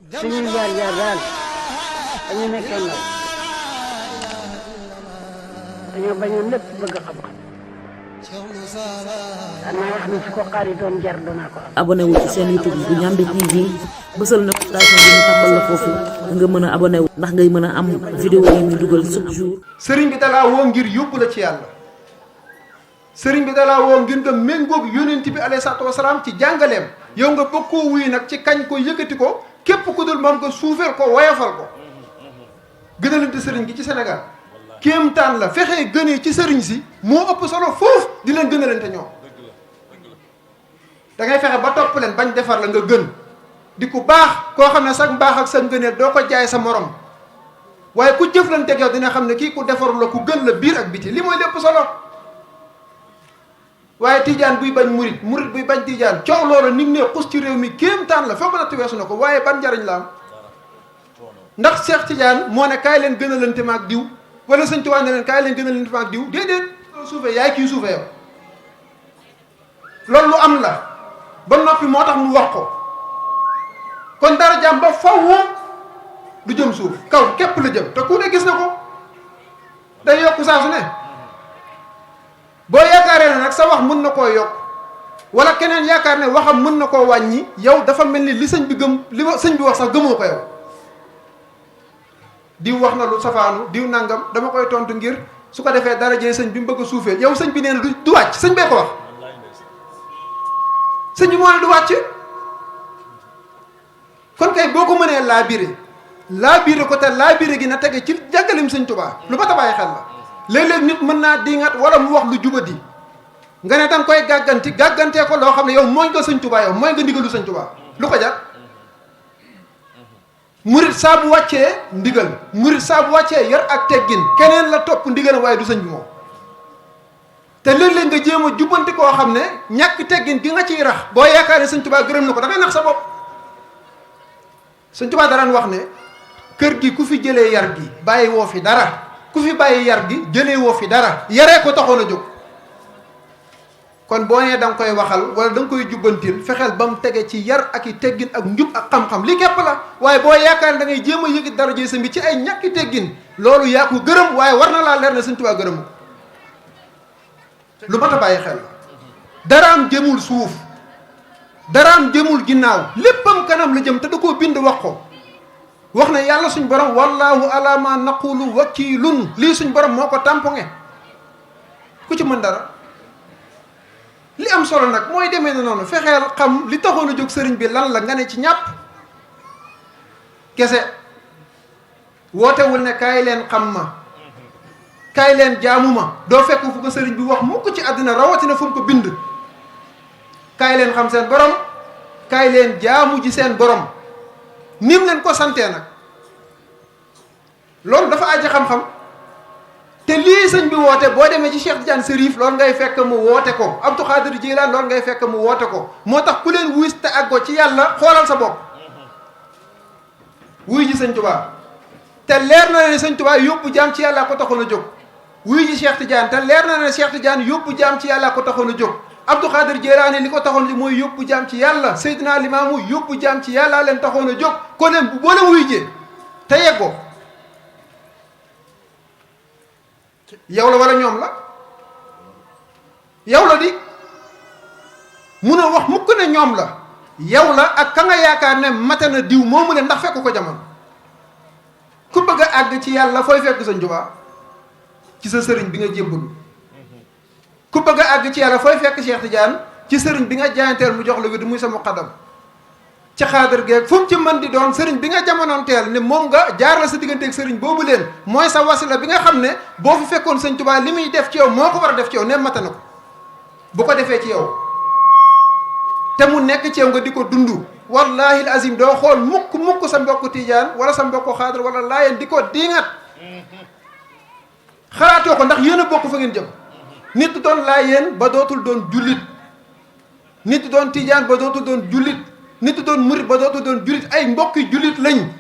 suñuy jaar jaar daal dañu nekkee ndaw dañoo bañoon lépp bëgg xam-xam danaa wax ni su ko xaaritoon jar danaa ko am. abonné wu ci seen YouTube bu Ndiamé TV bësal notification bi ñu tàmbal la foofu nga mën a abonné wu ndax ngay mën a am vidéo yi ñu dugal chaque jour. sëriñ bi dalaa woo ngir yóbbu la ci yàlla sëriñ bi dalaa woo ngir nga méngoog yónent bi alayhi salaatu wasalaam ci jàngaleem yow nga bëgg koo wuy nag ci kañ ko yëkkati ko képp ku dul moom nga suufeel ko woyofal ko gënalante sëriñ gi ci Sénégal kéemtaan la fexee gënee ci sëriñ si moo ëpp solo foofu di leen gënalante ñoom da ngay fexe ba topp leen bañ defar la nga gën di ku baax koo xam ne sax mbaax ak sa ngëneel doo ko jaay sa morom waaye ku jëflanteeg yow dina xam ne kii ku defaru la ku gën la biir ak biti li mooy lépp solo waaye tijaan buy bañ murit murit buy bañ tijaan coow loolu nit ne xus ci réew mi kéemtaan la foog na weesu na ko waaye ban njariñ la am ndax Cheikh Tidiane moo ne kaay leen gënalante ma ak diw wala sëñ Tuubaa ne leen kaay leen gënalante ma ak diw déedéet suufee yaay kii suufee yow loolu lu am la ba noppi moo tax mu wax ko kon dara jàmm ba faw du jëm suuf kaw képp la jëm te ku ne gis na ko day yokk saa su ne boo yaakaaree ne nag sa wax mën na koo yokk wala keneen yaakaar ne waxam mën na koo wàññi yow dafa mel ni li sëñ bi gëm li sëñ bi wax sax gëmoo ko yow diw wax na lu safaanu diw nangam dama koy tontu ngir su ko defee dara jëye sëñ bi mu bëgg a suufee yow sëñ bi nee na du wàcc sëñ bee ko wax sëñ bi moo ne du wàcc kon kay boo ko mënee laabiré ko te laabiré gi na tege ci jàngalim sëñ Tuubaa lu ba tabaay xel la léeg-léeg nit mën naa diŋat wala mu wax lu jubadi nga ne danga koy gàggantee ko loo xam ne yow mooy nga sëñ Tuubaa yow mooy nga ndigalu sëñ Tuubaa lu ko jar murit saa bu wàccee ndigal murit saa bu wàccee yar ak teggin keneen la topp ndigalam waaye du sëñ bi moom te léeg-léeg nga jéem a jubbanti koo xam ne ñàkk teggin gi nga ciy rax boo yaakaar ne sëñ Tuubaa gërëm na ko da ngay nax sa bopp sëñ Tuubaa daraan wax ne kër gi ku fi jëlee yar gi bàyyi woo fi dara ku fi bàyyi yar gi jëlee woo fi dara yaree ko taxoon a jóg kon boo nee da nga koy waxal wala da nga koy jubbantil fexeel ba mu tege ci yar ak i teggin ak njub ak xam-xam li képp la waaye boo yaakaar ne da ngay jéem a yëgit daraja sa mbi ci ay ñàkki teggin loolu yaa ko gërëm waaye war na laa leer ne sëñ Tuubaa gërëmu lu mat a bàyyi xel daraam jëmul suuf daraam jëmul ginnaaw léppam kanam la jëm te da koo bind wax ko wax ne yàlla suñ borom wallahu ala ma naqulu wakilun lii suñ borom moo ko tamponge ku ci mën dara li am solo nag mooy demee na noonu fexeel xam li taxoon a jóg sëriñ bi lan la nga ne ci ñàpp kese wootewul ne kaay leen xam ma kaay leen jaamu ma doo fekk fu ko sëriñ bi wax mukk ci àddina rawatina fu mu ko bind kaay leen xam seen borom kaay leen jaamu ji seen borom nim leen ko santee nag loolu dafa àjj xam-xam te lii sëñ bi woote boo demee ci Cheikh Tidiane Serif loolu ngay fekk mu woote ko Abdou Khadir Jilaan loolu ngay fekk mu woote ko moo tax ku leen wuy te àggoo ci yàlla xoolal sa bopp wuy ji sëñ Tuubaa te leer na ne sëñ Tuubaa yóbbu jaam ci yàlla ko taxoon a jóg wuy ji Cheikh Tidiane te leer na ne Cheikh Tidiane yóbbu jaam ci yàlla ko taxoon a jóg Abdou Khadir Jilaani li ko taxoon li mooy yóbbu jaam ci yàlla Seydina Limaamu yóbbu jaam ci yàlla leen taxoon a jóg ko leen boo leen wuy jee te yeggoo yow la wala ñoom la yow la di mun a wax mukk ne ñoom la yow la ak ka nga yaakaar ne mate na diw moomu leen ndax fekk ko jamono ku bëgg a àgg ci yàlla fooy fekk sëñ Tuubaa ci sa sëriñ bi nga jébbalu ku bëgg a àgg ci yàlla fooy fekk Cheikh Tidiane ci sëriñ bi nga jaayanteel mu jox la wird muy sa muqaddam ci xaadar geeg fu mu ci mën di doon sëriñ bi nga jamonoon teel ne moom nga jaar la sa digganteeg sëriñ boobu leen mooy sa wasila bi nga xam ne boo fi fekkoon sëñ Tuubaa li muy def ci yow moo ko war a def ci yow ne mata na ko bu ko defee ci yow te mu nekk ci yow nga di ko dund wallahi al azim doo xool mukk sa mbokku Tijaan wala sa mbokku xaadar wala laayeen di ko diingat xalaatoo ko ndax yéen a bokk fa ngeen jëm nit doon laayeen ba dootul doon jullit nit doon Tijaan ba dootul doon jullit nit doon murit ba dootul doon jullit ay mbokki jullit lañ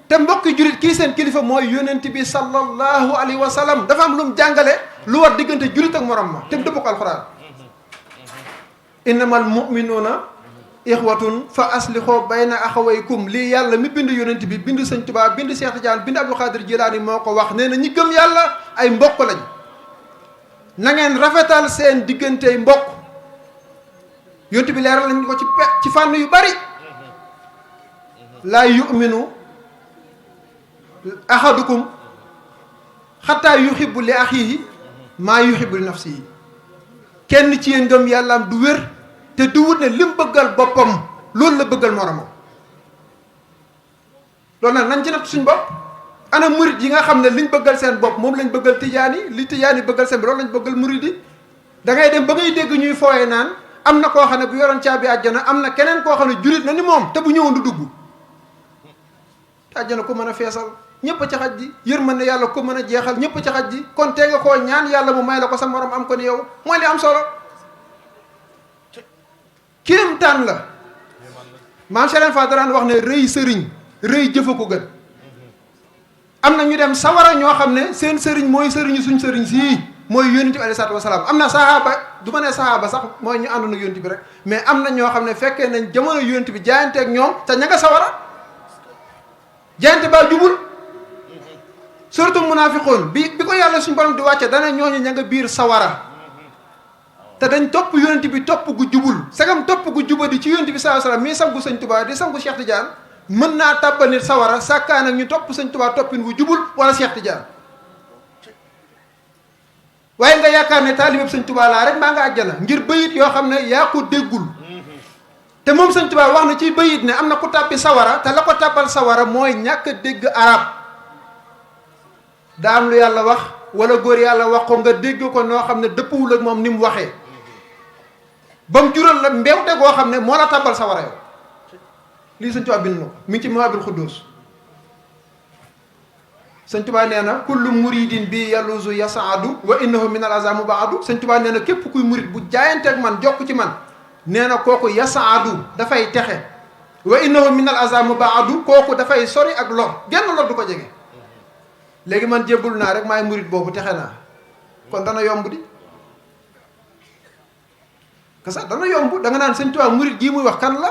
te mbokki jullit kii seen kilifa mooy yonent bi sallallahu alayhi wa sallam dafa am lu mu jàngale lu war diggante jullit ak morom ma te mu dëpp ko alxuraan innamal mu'minuuna ixwatun fa aslixoo bayna axawaykum lii yàlla mi bind yonent bi bind sëñ Tuubaa bind Cheikh Tidiane bind Abdou Khadir Jilaani moo ko wax nee na ñi gëm yàlla ay mbokk lañ na ngeen rafetal seen diggantey mbokk yonent bi leeral nañ ko ci fànn yu bari laa yuminu ahadukum xataa yuhibbu li axiihi maa yuhibbu li nafsihi kenn ci yéen ngëm yàllaam du wér te du wut ne lim bëggal boppam loolu la bëggal moromam loolu nag nañ ci natt suñ bopp ana murit yi nga xam ne liñ bëggal seen bopp moom lañ bëggal tijaan yi li tijaan yi bëggal seen bopp loolu lañ bëggal murit yi da ngay dem ba ngay dégg ñuy fooye naan am na koo xam ne bu yoroon caabi àjjana am na keneen koo xam ne julit na ni moom te bu ñëwoon du dugg te àjjana ko mën a feesal ñëpp a ca xaj ji yërmande yàlla ko mën a jeexal ñëpp a ca xaj ji kon tee nga koo ñaan yàlla mu may la ko sa morom am ko ni yow mooy li am solo kéemtaan la maam Cheikh Fall daan wax ne rëy sëriñ rëy jëfa ko gën am na ñu dem sawara ñoo xam ne seen sëriñ mooy sëriñu suñ sëriñ sii mooy yonent bi alayhi salaatu wasalaam am na sahaaba du ma ne sahaaba sax mooy ñu àndoon ak yonent bi rek mais am na ñoo xam ne fekkee nañ jamono yonent bi jaayanteeg ñoom te ña nga sawara jaayante baa jubul suratul munaafiqoon bi ko yàlla suñu borom di wàcce dana ñooñu ña nga biir sawara te dañ topp yonent bi topp gu jubul sagam topp gu jubadi ci yonent bi sallallahu alayhi wasallam mii sangu sëñ Tuubaa di sangu Cheikh Tidiane mën naa tàbbal nit sawara sàkkaan ak ñu topp sëñ Tuubaa toppin wu jubul wala Cheikh Tidiane waaye nga yaakaar ne taalibeb sëñ Tuubaa laa rek maa nga àjjana ngir bayit yoo xam ne yaa ko déggul te moom sëñ Tuubaa wax na ci bayit ne am na ku tàbbi sawara te la ko tàbbal sawara mooy ñàkk a dégg arab daa am lu yàlla wax wala góor yàlla wax ko nga dégg ko noo xam ne dëppwul ak moom ni mu waxee ba mu jural la mbewte goo xam ne moo la tàbbal sawara yow lii sëñ Tuubaa bind na ko mi ngi ci Mawaahibil Xudduus sëñ Tuubaa nee na kullu muridin bi yaluzu yasaadu wa innahu min al aza mubaadu sëñ Tuubaa nee na képp kuy murid bu jaayanteeg man jokk ci man nee na kooku yasaadu dafay texe wa innahu min al aza mubaadu kooku dafay sori ak lor genn lor du ko jege léegi man jébbul naa rek maay murid boobu texe naa kon dana yomb di kasa dana yomb da nga naan sëñ Tuubaa murid gii muy wax kan la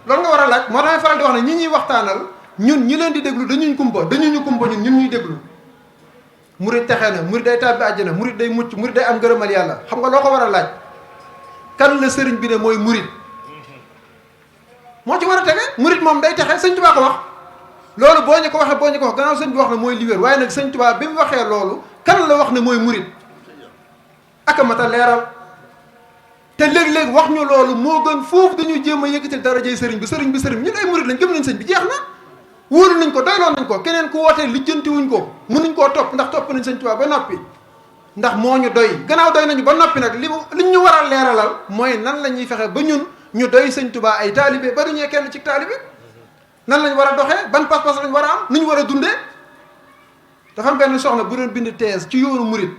loolu nga war a laaj moo tax faral di wax ne ñi ñuy waxtaanal ñun ñi leen di déglu dañuy kumpa ñun ñuy déglu murid texe na murid day tàbbi àjjana murid day mucc murid day am ngërëmal yàlla xam nga loo ko war a laaj kan la sëriñ bi ne mooy murid moo ci war a tege murid moom day texe sëñ Tuubaa ko wax loolu boo ñu ko waxee gannaaw sëñ bi wax ne mooy li wér waaye nag sëñ Tuubaa bi mu waxee loolu kan la wax ne mooy murid ak a mat a leeral te léeg-léeg wax ñu loolu moo gën foofu dañuy jéem a yëkkatil darajay sëriñ bi ñun ay murid lañ gëm nañ sëñ bi jeex na wóolu nañ ko doyloon nañ ko keneen ku wootee lijjanti wuñ ko mënuñ koo topp ndax topp nañ sëñ Tuubaa ba noppi ndax moo ñu doy gannaaw doy nañu ba noppi nag liñ ñu war a leeralal mooy nan la ñuy fexe ba ñun ñu doy sëñ Tuubaa ay taalibe ba duñee kenn ci taalibe nan lañ war a doxee ban pas-pas lañ war a am nu ñu war a dundee dafa am benn soxna bu doon bind thèse ci yoonu murid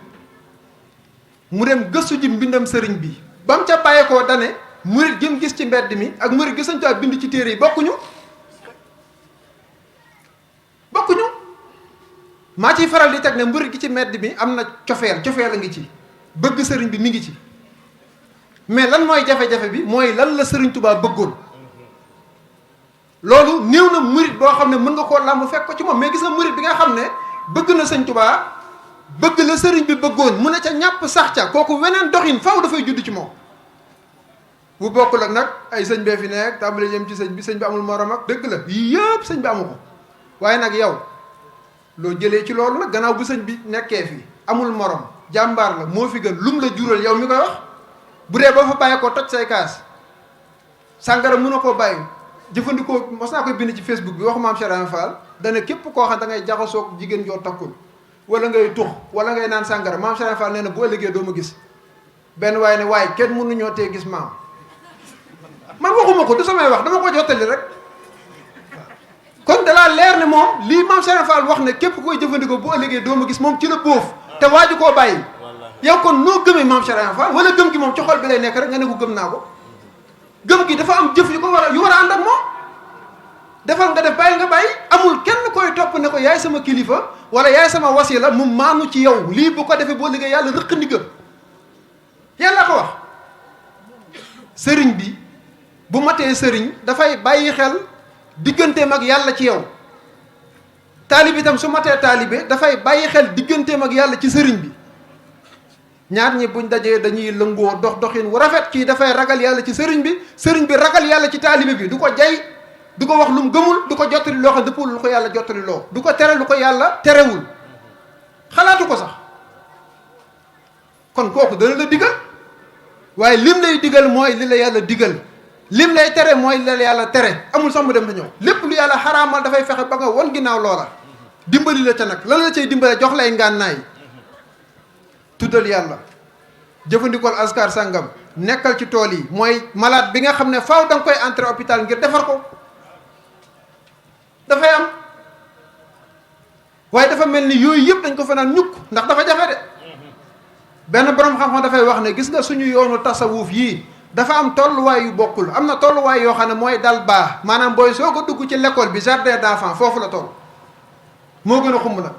mu dem gëstu ji mbindam sëriñ bi ba mu ca bàyyeekoo dane murid gi mu gis ci mbedd mi ak murid gi sëñ Tuubaa bind ci téere yi bokkuñu maa ciy faral di teg ne murid gi ci mbedd mi am na cofeel a ngi ci bëgg sëriñ bi mi ngi ci mais lan mooy jafe-jafe bi mooy lan la sëriñ Tuubaa bëggoon loolu néew na murid boo xam ne mën nga koo làmb fekk ko ci moom mais gis nga murid bi nga xam ne bëgg na sëñ Tuubaa bëgg la sëriñ bi bëggoon mu ne ca ñàpp sax ca kooku weneen doxin faaw dafay judd ci moom bu bokkul ak nag ay sëñ bee fi nekk tàmbali jëm ci sëñ bi amul morom ak dëgg la yii yëpp sëñ bi amu ko waaye nag yow loo jëlee ci loolu nag gannaaw bu sëñ bi nekkee fi amul morom jàmbaar la moo fi gën lum la jural yow mi koy wax bu dee boo fa bàyyi ko toj say kaas sàngara mun a koo bàyyi jëfandikoo mos naa koy bind ci Facebook bi waxu maam Cheikh Fall dana képp koo xam da ngay jaxasoog jigéen joo takkul wala ngay tux wala ngay naan sàngara maam Cheikh Fall nee na bu ëllëgee doo ma gis benn waaye ne waaye kenn mënuñoo tee gis maam man waxuma ko du samay wax dama ko jottali rek kon dalaa leer ne moom lii maam Cheikh Fall wax ne képp koy jëfandikoo bu ëllëgee doo ma gis moom ci la bóof te waaju koo bàyyi yow kon noo gëmee maam Cheikh Fall wala gëm gi moom ci xol bi lay nekk rek nga ne ko gëm naa ko gëm gi dafa am jëf yu war a ànd ak moom defal nga def bàyyi nga bàyyi amul kenn koy topp ne ko yaay sama kilifa wala yaay sama wasila mu maanu ci yow lii bu ko defee boo liggéey yàlla rëq ndigam yàlla ko wax sëriñ bi bu matee sëriñ dafay bàyyi xel digganteem ak yàlla ci yow taalibe itam su matee taalibe dafay bàyyi xel digganteem ak yàlla ci sëriñ bi ñaar ñi buñ dajee dañuy lëngoo dox doxin wu rafet kii dafay ragal yàlla ci sëriñ bi ragal yàlla ci taalibe bi du ko jay du ko wax lu mu gëmul du ko jottali loo xam dëppul lu ko yàlla jottali loo du ko tere lu ko yàlla terewul xalaatu ko sax kon kooku dana la digal waaye lim lay digal mooy li la yàlla digal lim lay tere mooy li la yàlla tere amul sax mu dem na ñëw lépp lu yàlla xaraamal dafay fexe ba nga won ginnaaw loola dimbali la ca nag lan la cay dimbale jox lay ngànnaay tuddal yàlla jëfandikool askar sàngam nekkal ci tool yi mooy malade bi nga xam ne faaw da nga koy entrer hôpital ngir defar ko dafay am waaye dafa mel ni yooyu yëpp dañ ko fa naan ñukk ndax dafa jafe de benn borom xam-xam dafay wax ne gis nga suñu yoonu tasawuf yii dafa am tolluwaay yu bokkul am na tolluwaay yoo xam ne mooy dal baax maanaam booy soo ko dugg ci l'école bi jardin d'enfant foofu la toll moo gën a xumb nag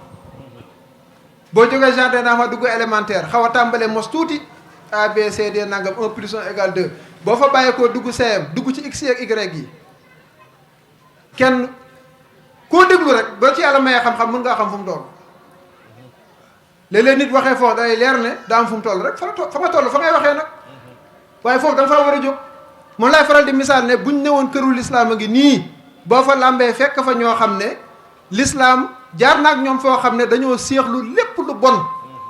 boo jógee jardin d'enfant dugg élémentaire xaw a tàmbalee mos tuuti A B C D nangam 1 plus 1 égale 2 boo fa bàyyeekoo dugg CM dugg ci X ak Y yi kenn koo déglu rek ba ci yàlla mayee xam-xam mën ngaa xam fu mu toll léeg-léeg nit waxee foofu day leer ne daa am fu mu toll rek fa nga toll fa ngay waxee nag waaye foofu da nga faa war a jóg moom laay faral di misaal ne buñ newoon këru lislaam a ngi nii boo fa làmbee fekk fa ñoo xam ne lislaam jaar naag ñoom foo xam ne dañoo séexlu lépp lu bon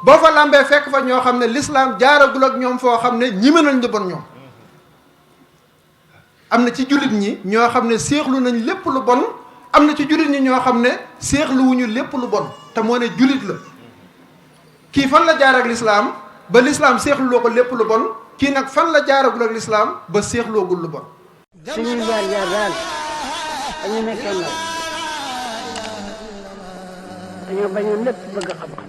boo fa làmbee fekk fa ñoo xam ne lislaam jaaragul ak ñoom foo xam ne ñime nañ lu bon ñoom am na ci jullit ñi ñoo xam ne séexlu nañ lépp lu bon am na ci jullit ñi ñoo xam ne séexluwuñu lépp lu bon te moo ne jullit la kii fan la jaar ak lislaam ba lislaam séexluloo ko lépp lu bon kii nag fan la jaaragul ak lislaam ba séexloogul lu bon suñuy jaar daal dañu nekkee ndaw dañoo bañoon lépp bëgg xam-xam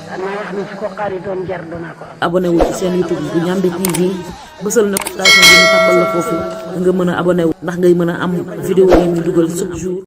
danaa wax ne su ko xaaritoon jar danaa ko am. abonné wu ci seen YouTube bu Ndiamé TV bësal notification bi ñu tàmbal la foofu nga mën a abonné wu ndax ngay mën a am vidéo yi ñu dugal chaque jour.